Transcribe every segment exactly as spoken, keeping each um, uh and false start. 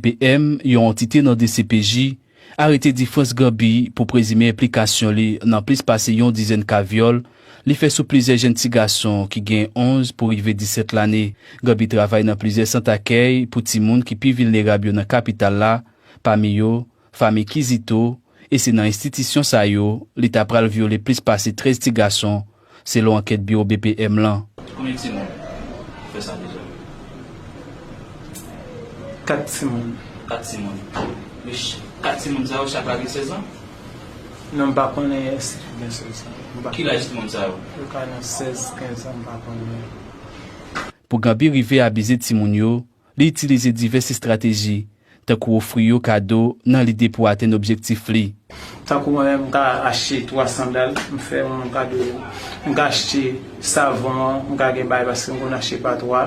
P M, yon antite nan D C P J, arete Difrans Gambi pou prezime enplikasyon li nan plis pase yon dizèn ka vyòl li fè sou plizyè jèn ti gason ki gen onz pou rive disèt lane. Gambi travay nan plizyè sant akèy pou timoun ki pi vilnerab yo nan kapital la, pami yo, fanmi Kizito, e se nan enstitisyon sa yo li ta pral vyole plis pase trèz ti gason, selon ankèt biwo B P M lan. Konbyen timoun fè sa deja? Kat timoun. Kat timoun. Yo ch-, kat timoun sa yo, chak la gen sèz an? Non, m pa konnen si gen sèz an. M pa Ki laj timoun sa yo? Yo ka nan sèz, kenz an, m pa konnen. Pou Gambi rive abize timoun yo, li itilize divès estrateji, tankou ofri yo kado nan lide pou atenn objektif li. Tankou mwen menm, m ka achte twa sandal, m fè yon moun kado yo. M ka achte savon an, m ka gen bagay paske m konn achte pa twa,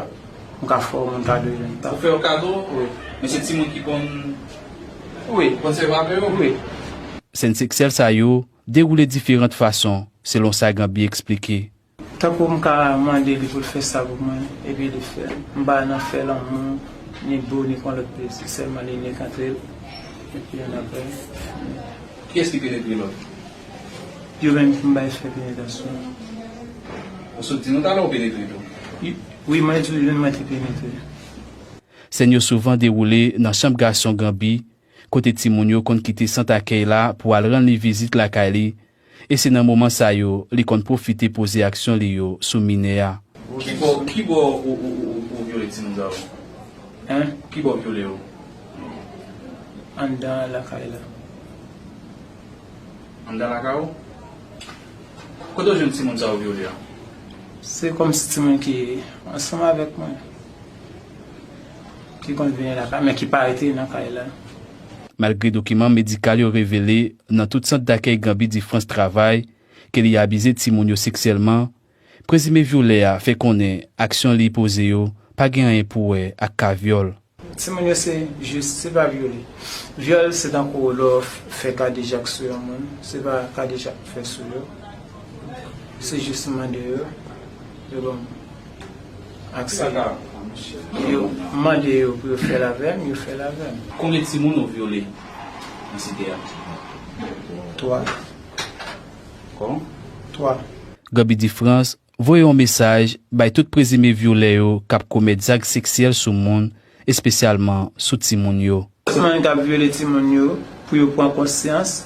m ka fè yon moun kado yo. Ou fè yo kado? Wi. Men se timoun ki konn Wi. Konn se pa yo? Wi. Sèn seksyèl sa yo dewoule diferan fason, selon sa Gambi eksplike. Tankou m ka mande li pou l fè sa pou mwen, epi li fè l. M pa nan fè lanmou, ni bo, ni kon lòt plezi, sèlman li nik antre l, epi annapre. Kiyès ki penetre lòt? Yo menm ki m bay fè penetrasyon. Ou sot di nou talè ou penetre tou? Wi, mwen di w, youn mwen te penetre. Sèn yo souvan dewoule nan chanm gason Gambi, kote timoun yo konn kite sant akèy la pou al rann li vizit lakay li, e se nan moman sa yo li konn pwofite poze aksyon li yo sou minè a. Ki bò, ki bò ou, ou, ou, ou vyole timoun sa yo? Hein? Ki bò w vyole yo? Anndan lakay la. Anndan lakay ou? Kote w jwenn timoun sa yo vyole a? Se kòmsi timoun ki ansanm avèk mwen, ki konn vini lakay, men ki pa rete nan kay la. Malgre dokiman medikal yo revele nan tout sant dakèy Gambi Difrans travay ke li abize timoun yo seksyèlman, prezime vyolè a fè konnen aksyon li poze yo pa gen anyen pou wè ak ka vyòl. Timoun yo se jis, se pa vyole. Vyòl se tankou lè w f-, fè kadejak sou yon moun, se pa kadejak m fè sou yo. Se jis m mande yo, yo ban m aksè. Yo mande yo pou yo fè l avè m, yo fè l avè m. Konbyen timoun ou vyole nan site a? Twa. Kòman? Twa. Gambi Difrans voye yon mesaj bay tout prezime vyolè yo k ap komèt zak seksyèl sou moun, espesyalman sou timoun yo. Moun k ap vyole timoun yo, pou yo pran konsyans,